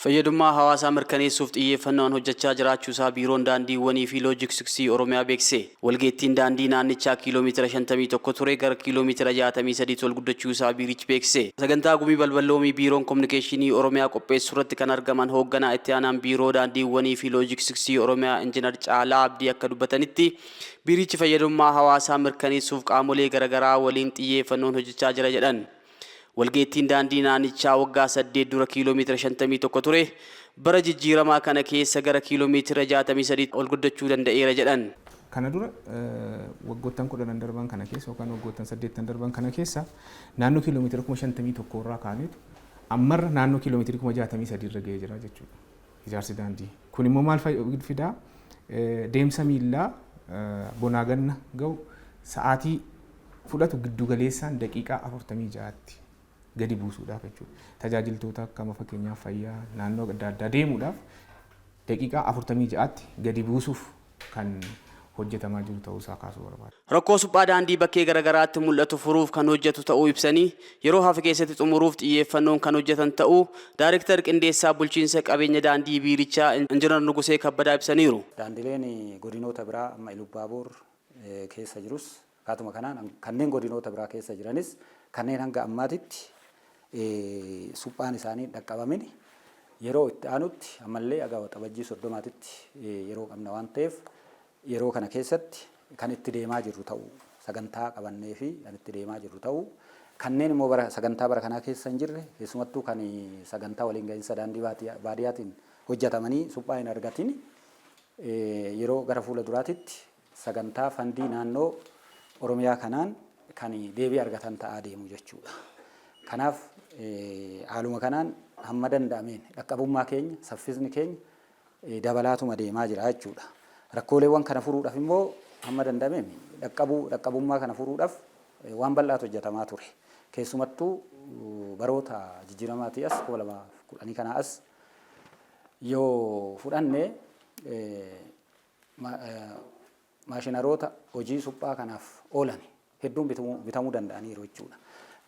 Fayyadummaa hawaasaa mirkaneessuuf xiyyeeffannoon hojjechaa jiraachuusaa Biiroon Daandiiwwanii fi Loojistiksii Oromiyaa beeksise. Walgeettiin daandii naannichaa kiiloomeetira 51 ture gara kiiloomeetira 63 ol guddachuusaa biirichi beeksise. Sagantaa gumii balballoomii Biiroon Kominikeeshinii Oromiyaa qopheessu irratti kan argaman hoogganaa itti aanaan Biiroo Daandiiwwanii fi Loojistiksii Oromiyaa Injinar Caalaa Abdii akka dubbatanitti, biirichi fayyadummaa hawaasaa mirkaneessuuf qaamolee garaagaraa waliin xiyyeeffannoon hojjechaa jira jedhan. Walgeettiin daandii naannichaa waggaa 8 dura kiiloomeetira 51 ture bara jijjiiramaa kana keessa gara kiiloomeetira 63 ol guddachuu danda'eera jedhan. Kana dura waggoottan 10 darban kana keessa yookaan waggoottan 8 darban kana keessa naannoo kiiloomeetira 51,000 irraa kaaneetu ammarra naannoo kiiloomeetira 63,000 irra ga'ee jira jechuudha. Ijaarsi daandii. Kun immoo maal fidaa? Deemsa miillaa bonaa ganna ga'u sa'aatii fudhatu giddu galeessaan daqiiqaa 46tti gadi buusuudhaaf jechuudha. Tajaajiltoota akka fakkeenyaaf fayyaa naannoo adda addaa deemuudhaaf daqiiqaa 46tti gadi buusuuf kan hojjetamaa jiru ta'uusaa kaasuu barbaada. Rakkoo suphaa daandii bakkee garaagaraatti mul'atu furuuf kan hojjetu ta'uu ibsanii, yeroo hafe keessatti xumuruuf xiyyeeffannoon kan hojjetan ta'uu Daayirektar Qindeessaa Bulchiinsa Qabeenya Daandii Biirichaa Injinar Nugusee Kabbadaa ibsaniiru. Daandileen godinoota biraa amma Ilubbaaboor keessa jirus akkaatuma kanaan kanneen godinoota biraa keessa jiranis kanneen hanga ammaatitti suphaan isaanii dhaqqabamin yeroo itti aanutti ammallee aga Waxabajjii 30tti yeroo qabna waan ta'eef, yeroo kana keessatti kan itti deemaa jirru ta'uu, sagantaa qabannee fi kan itti deemaa jirru ta'uu, kanneen immoo bara sagantaa bara kanaa keessa hin jirre, keessumattuu kan sagantaa waliin gahinsa daandii baadiyaatiin hojjetamanii suphaa hin argatin, yeroo gara fuula duraatitti sagantaa fandii naannoo Oromiyaa kanaan kan deebii argatan ta'aa deemu jechuudha. Kanaaf haaluma kanaan hamma danda'ameen dhaqqabummaa keenya, saffisni keenya dabalaatuma deemaa jira jechuudha. Rakkooleewwan kana furuudhaaf immoo hamma danda'ameen dhaqqabuu dhaqqabummaa kana furuudhaaf waan bal'aatu hojjetamaa ture. Keessumattuu baroota jijjiiramaatii as, 2010 kanaa as yoo fudhanne, maashinaroota hojii suphaa kanaaf oolan hedduun bitamuu danda'aniiru jechuudha.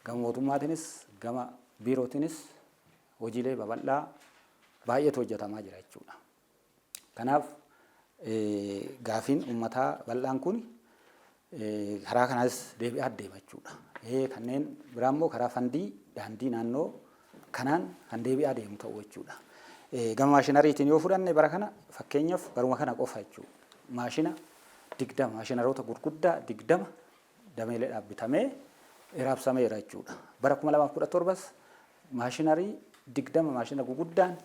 Gama mootummaatiinis gama biirootiinis hojiilee babal'aa baay'eetu hojjetamaa jira jechuudha. Kanaaf gaafiin uummataa bal'aan kun karaa kanaas deebi'aa deema jechuudha. Kanneen biraa immoo karaa fandii daandii naannoo kanaan kan deebi'aa deemu ta'u jechuudha. Gama maashinariitiin yoo fudhanne, bara kana fakkeenyaaf baruma kana qofa jechuudha. Maashina 20, maashinaroota gurguddaa 20 dameeleedhaaf bitamee raabsameera jechuudha. Bara 2017s maashinarii 20, maashina guguddaan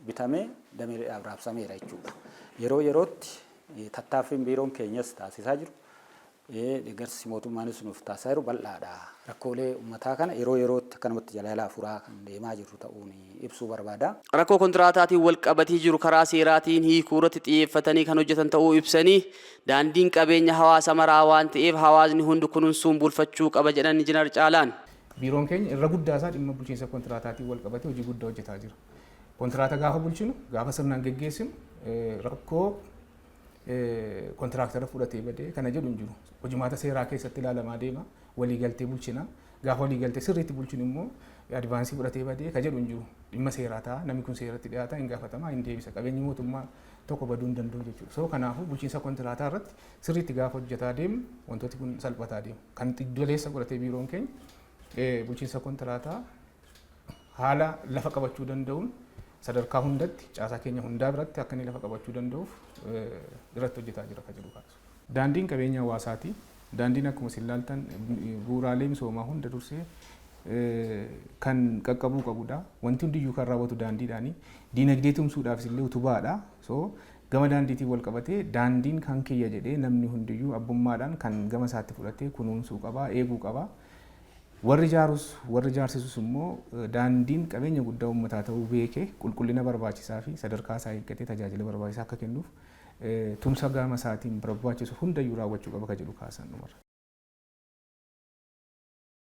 bitamee dameeleedhaaf raabsameera jechuudha. Yeroo yerootti tattaaffiin biiroon keenyas taasisaa jiru, deeggarsi mootummaanis nuuf taasisaa jiru bal'aadha. Rakkoolee uummataa kana yeroo yerootti akkanumatti jalaalaa furaa kan deemaa jirru ta'uun ibsuu barbaada. Rakkoo kontiraataatiin wal qabatee jiru karaa seeraatiin hiikuu irratti xiyyeeffatanii kan hojjetan ta'uu ibsanii, daandiin qabeenya hawaasa maraa waan ta'eef hawaasni hundi kunuunsuun bulfachuu qaba jedhan Injinar Caalaan. Biiroon keenya irra guddaa isaa dhimma bulchiinsa kontiraataatiin wal qabatee hojii guddaa hojjetaa jira. Kontiraata gaafa bulchinu, gaafa sirnaan geggeessinu, rakkoo kontiraaktara fudhatee badee kana jedhu hin jiru. Hojimaata seeraa keessatti ilaalamaa deema. Waliigaltee bulchina. Gaafa waliigaltee sirriitti bulchinu immoo advaansii fudhatee badee ka jedhu hin jiru. Dhimma seeraa ta'a. Namni kun seeratti dhiyaata, hin gaafatama, hin deebisa. Qabeenyi mootummaa tokko baduu hin danda'u jechuudha. So kanaafuu bulchiinsa kontiraataa irratti sirriitti gaafa hojjetaa deemnu wantooti kun salphataa deemu. Kan galeessa godhatee biiroon keenya bulchiinsa kontiraataa haala lafa qabachuu danda'uun sadarkaa hundatti caasaa keenya hundaa biratti akka inni lafa qabachuu danda'uuf irratti hojjetaa jira kan jedhu kaasu. Daandiin qabeenya hawaasaati. Daandiin akkuma isin ilaaltan bu'uuraalee misoomaa hunda dursee kan qaqqabuu qabudha. Wanti hundiyyuu kan raawwatu daandiidhaani. Diinagdee tumsuudhaafis illee utubaadha. So gama daandiitiin wal qabatee daandiin kan kiyya jedhee namni hundiyyuu abbummaadhaan kan gama isaatti fudhatee kunuunsuu qaba, eeguu qaba. Warri ijaarus warri ijaarsisus immoo daandiin qabeenya guddaa uummataa ta'uu beekee qulqullina barbaachisaa fi sadarkaa isaa eeggatee tajaajila barbaachisaa akka kennuuf tumsa gama isaatiin barbaachisu hundayyuu raawwachuu qaba kan jedhu kaasan dhumarra.